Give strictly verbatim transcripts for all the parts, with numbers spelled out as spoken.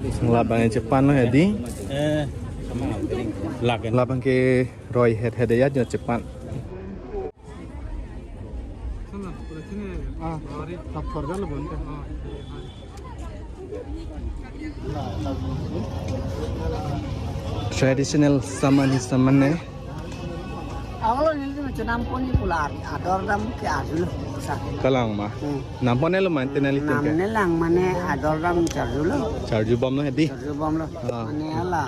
Labang chepanlo hedi. Eh, labang. Labang ke roi het het ya jo chepan. Ah, sab sorga lo bonta. Traditional saman hi saman ne. Awal ini tu macam nampon ni pula ador dam ke adu lo. Kalang ma. Hmm. Nampon ne lo man tenali Nam ke. Ne lang mane ador dam charju lo. Charju bom lo hedi. Charju bom lo. Ah. Mane ala.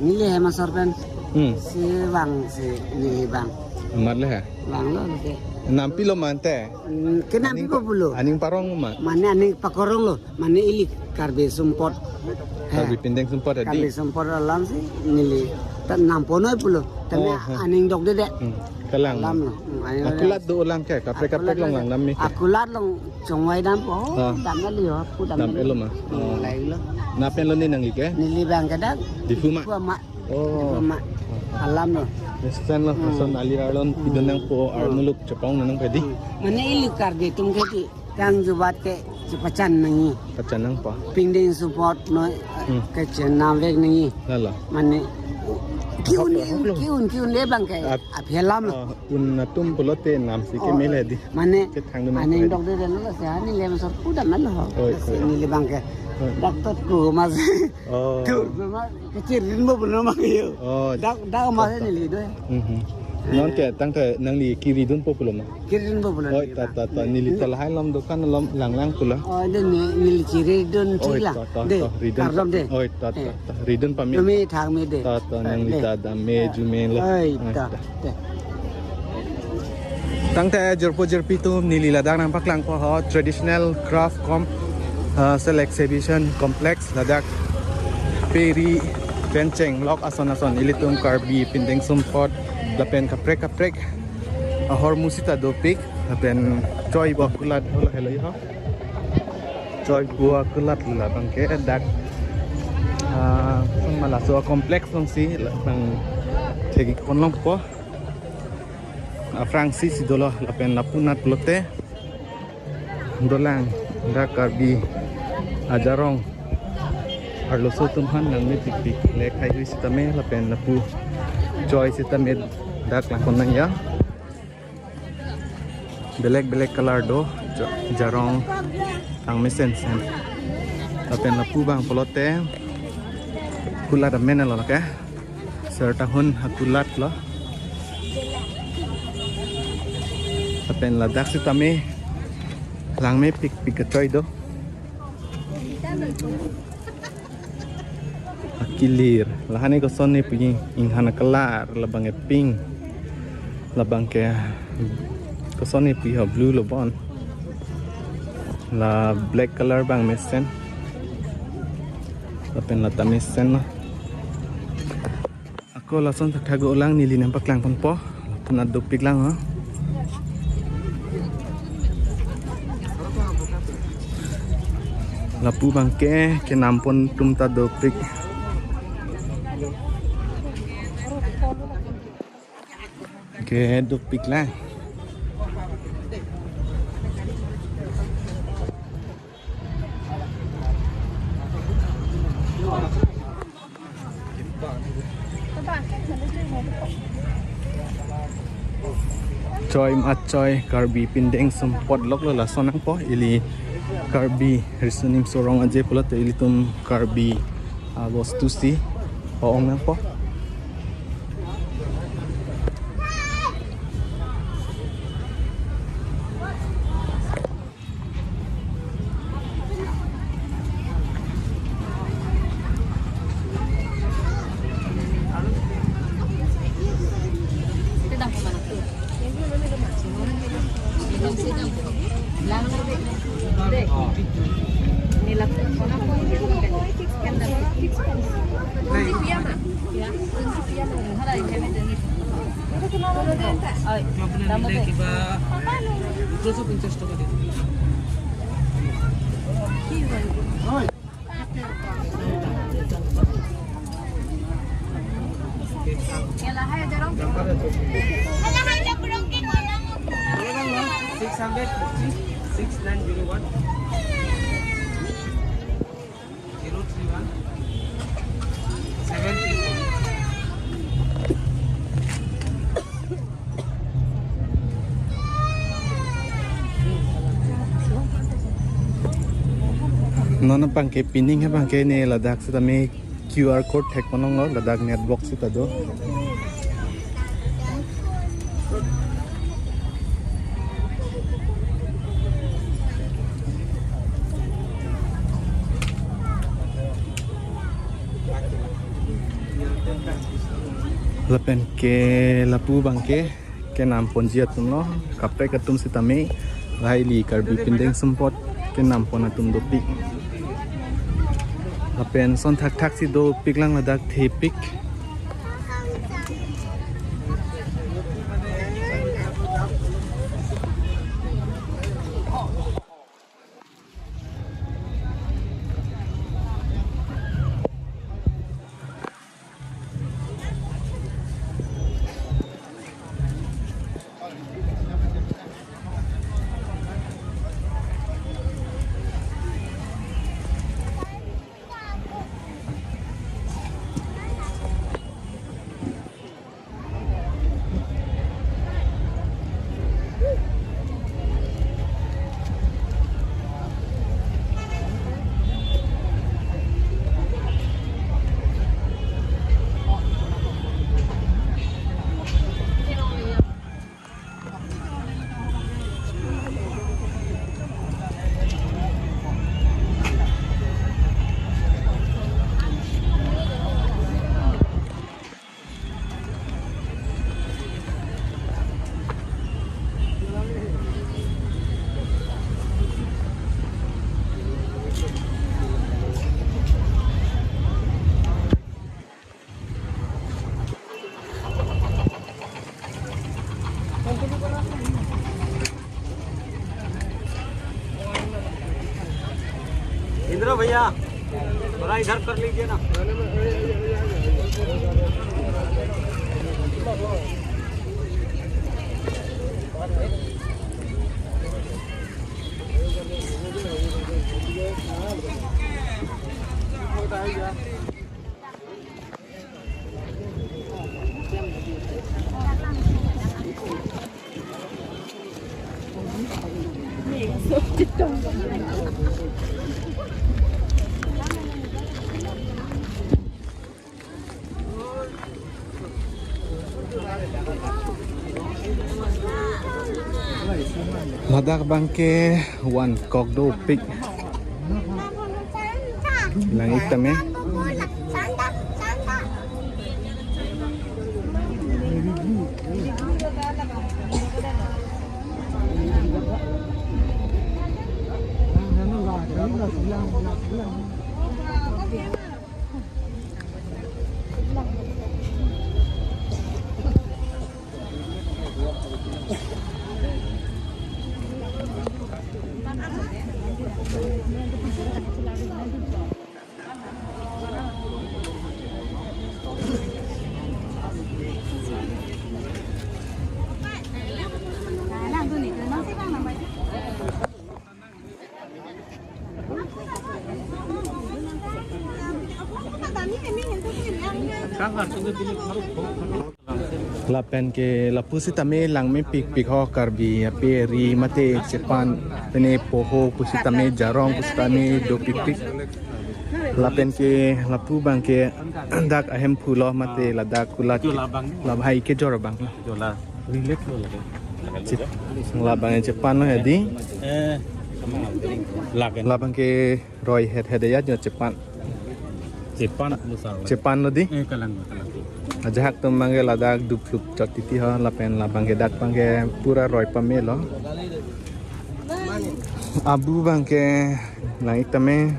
Neli hem asor pen. Hmm. Si bang si neli bang. Amat le he. Bang lo ke. Nampi lo mante. Hmm, ke nampi Aning po pulo. Aning parong ma. Mane aning pakorong lo. Mane ili Karbi sumpot. He. Karbi pindeng sumpot hedi. Karbi sumpot alam si neli. Ta namponoi pulo. Tame Oh, oh. Aning dok dede. Hmm. Kalang. Alam lo. Hmm, aning Akulat dok. Do ulang ke, kaprek kaprek Akulat long lo. Lang dam mi ke. Akulat long chongvai dam po. Ah. Dam na liyo, pu dam Dam na elo liyo. Ma. Hmm, Oh. Lai lo. Napen lo ni nangli ke? Neli bang ke dak. Diphu ma. Diphu ma. Oh. Diphu ma. Alam lo. Mesen lo, Hmm. Lason alir arlon Hmm. Idon nangpo Hmm. Armuluk chepong nang hedi. Hmm. Mane ili Karbi atum ke ti. Tang jubat ke chepachan nangji. Pachan nangpo. Pindeng sumpot noi Hmm. Kechenam vek nangji. Lalo. Mane kiun Hok lo, hok lo. Kiun kiun le bang ke Ap- aphi alam lo. Oh, un atum pulote nam si ke Oh, mele di. Mane Ke thang dun aning hedi. Dok dede lo si ani le masar puda man lo. Oi, Lasi oi. Neli bang ke. Oi. Dak tot ku mas. Oh. Tu mas kecil rin bo pulo ma yo. Oh. Dak dak mas Dak, dak. Neli do. Mhm. Non ke tangte nangli kiri dunpo pulo ma. Kiri dunpo pulo Oi, neli ta, bang. Ta, ta, neli ta lahai lam dokan lam lang lang pulo. Oh, de ni neli kiri dun Oi, chila. Ta, ta, De, ta, ridun. Kardom de. Oi, ta, ta, Eh. Ta, ridun pami. Kami thang mi de. Ta, ta, Eh, nangli de. Ta dam me ju me lo. Oi, Oi, ta, ta. De. Tangte jirpo jirpi atum neli ladak nangpaklangpo ho traditional craft com, uh, sel exhibition complex ladak Peri Pencheng lok ason ason ilitum Karbi pindeng sumpot lapen kaprek kaprek ahormu sita dopik lapen choi bo kulat holo helo ho. Choi bo kulat labang ke dak, ah, sung malaso complex long si labang thegi konlongpo. Aphrangsi si dolo lapen lapu nat pulote dolang dak Karbi ajarong arloso atum aphan nangmepikpik le khaihui sitame lapen lapu choi sitame dak langkon nang ya. Belek belek color do, ja-, jarong tang mesen sen. Lapen lapu bang pulote kulat amen lo ke. Serta hun hakulat lo. Lapen ladak sitame langmepikpik kachoi do. Akilir. Lahani kosonne puji inghan a-color labang ke pink. Labang ke kosonne puji ha blue lo bon. La black color bang mesen. Lapen lata mesen lo. Ako lason thakthak dolang neli nangpaklang ponpo. Lapu nat dopik lang ha. Lapu bang ke kenam pon atum ta dopik. Ke dopik lang. Choi ma choi Karbi pindeng sumpot lok lo lason nangpo ili Karbi riso nimso rong aje pulote ilitum Karbi, ah, bostu si o-ong nangpo. Six hundred fifty, six nine zero one, zero three one. Non abangke pining abangke ne ladak sitame Q R code thek ponlonglo, ladak network sita do. Lapen ke lapu abangke kenam ponji atumlo, kaprek atum sitame, lahai ili Karbi pindeng sumpot kenam pon atum dopik. Lapen son thakthak si dopik lang, ladak thepik. Indra भैया, थोड़ा इधर कर लीजिए ना। Ladak abangke van kok dopik. Lang-ik tame. Lapen ke lapu sitame langmepikpik ho, Karbi ape ri mate chepan pene poho pusitame jarong pusitame dopikpik. Lapen ke lapu abangke dak ahemphu lo mate ladak kulat. Jola abang. Lahai kejor abang lo. Jola. Relate lo lagi. Chit. Labang chepan lo hedi. Eh. Lapen. Labangke roi het het ya jo chepan. Chepan lo sar. Chepan lo di. Eh, kalang, kalang. Ajahak atum abangke ladak duplup chot titi ho, lapen labangke dak abangke pura roi pame lo. Abu abangke lang-ik tame.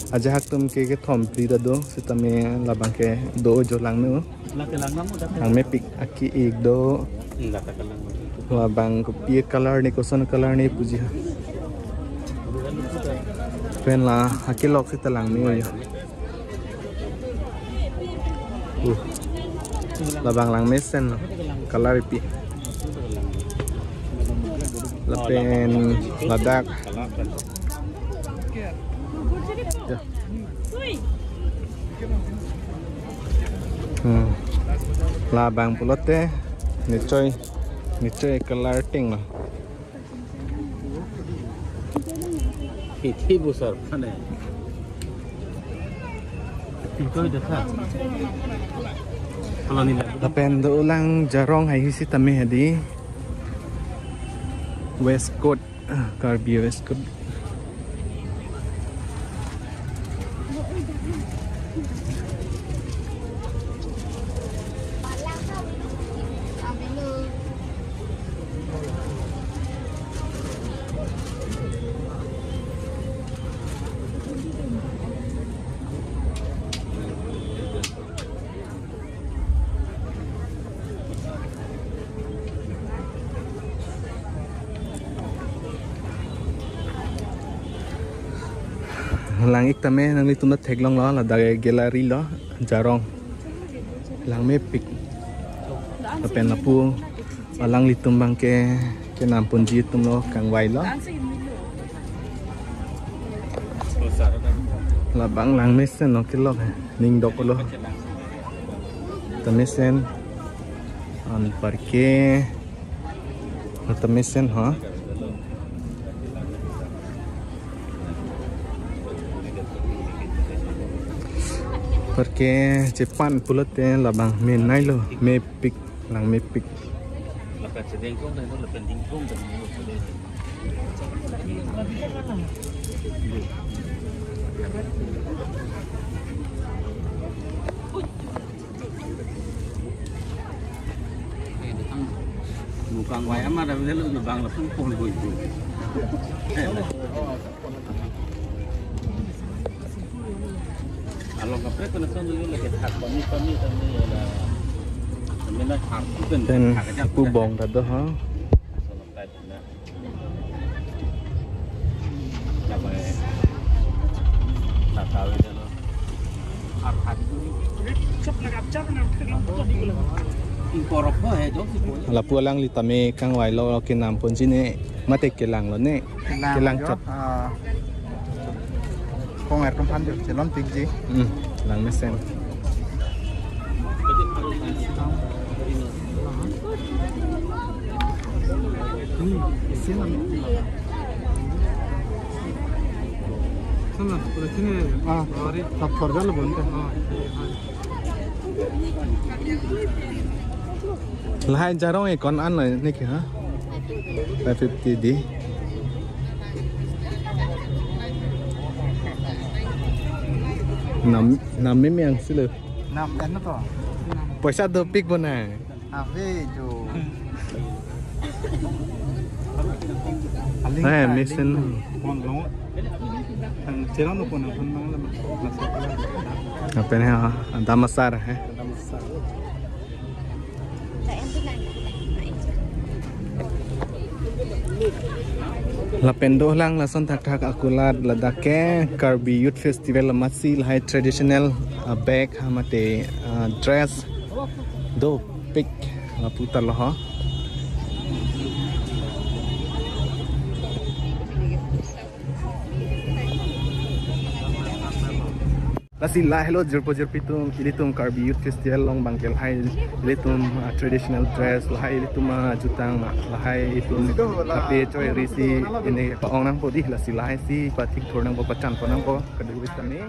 Ajahak atum ke kethom phli ta do, sitame labangke do jo langme-o. Langmepik aki-ik do. Labang kopi color ne, koson color ne puji ha. Pen la akelok sita langme-o ya. Uh. Labang langmesen color ipi. Lapen ladak. Ya. Hmm. Labang pulote nichoi, nichoi color ting lo. Ithi busar phane. Ito ida tha. Kalau nila. Lapen dolang Jarong haihui sitame hadi. West Coast, ah, Karbi West Coast. Lang-ik tame nanglitum ta theklonglo, ladak ke gallery lo, Jarong. Lang mepik. Lapen lapu alanglitum abang ke kenamponji atumlo kangvailo. Labang lang mesen lo kelok he. Ning doklo. Ta mesen. Anparke. Ta mesen ha. Anparke chepan pulote labang menailo, mepik, lang mepik. Bukang wayang mah ada bela lu bang langsung pon boy tu. Along kaprek kena son dulu lagi thak kami kami kami ada. Kami nak harus kan. Pen thak aja. Pu bong ta do ha. Lapu alangli tame kangvailo, kenamponji ne mate kelanglo ne. Kelang jo, chot. Ah, kong er tum phan jo, chelonpikji. Hmm, lang mesen. Hmm, isi na. Sana, pura sini. Ah, sorry. Sab sorga lo bonta. Ah, iya, iya. Lahai Jarong e ko-an lo ne ke ha? Five fifty di. Nam, nam meme ang silo. Nam ano to? Poisa dopik bonai. Ave jo. Aling eh, ta, mesen. Aling. Pon long. Ang cherang no pon ang pon mang lam. Apa ni ha? Ada masar he. Ada masar. Lapen dolang lason thakthak akulat ladak ke Karbi Youth Festival amatsi lahai traditional, uh, bag mate, uh, dress dopik lapu ta lo ho. Lasi lahelo jirpo jirpi atum, ilitum Karbi Youth Festival along abang ke lahai ilitum, ah, traditional dress, lahai ilitum, ah, jutang, lahai ilitum ape choi risi, ini pa-ong nangpo di, lasi lahai si pathik thur nangpo, pachan po nangpo, kadokave tame.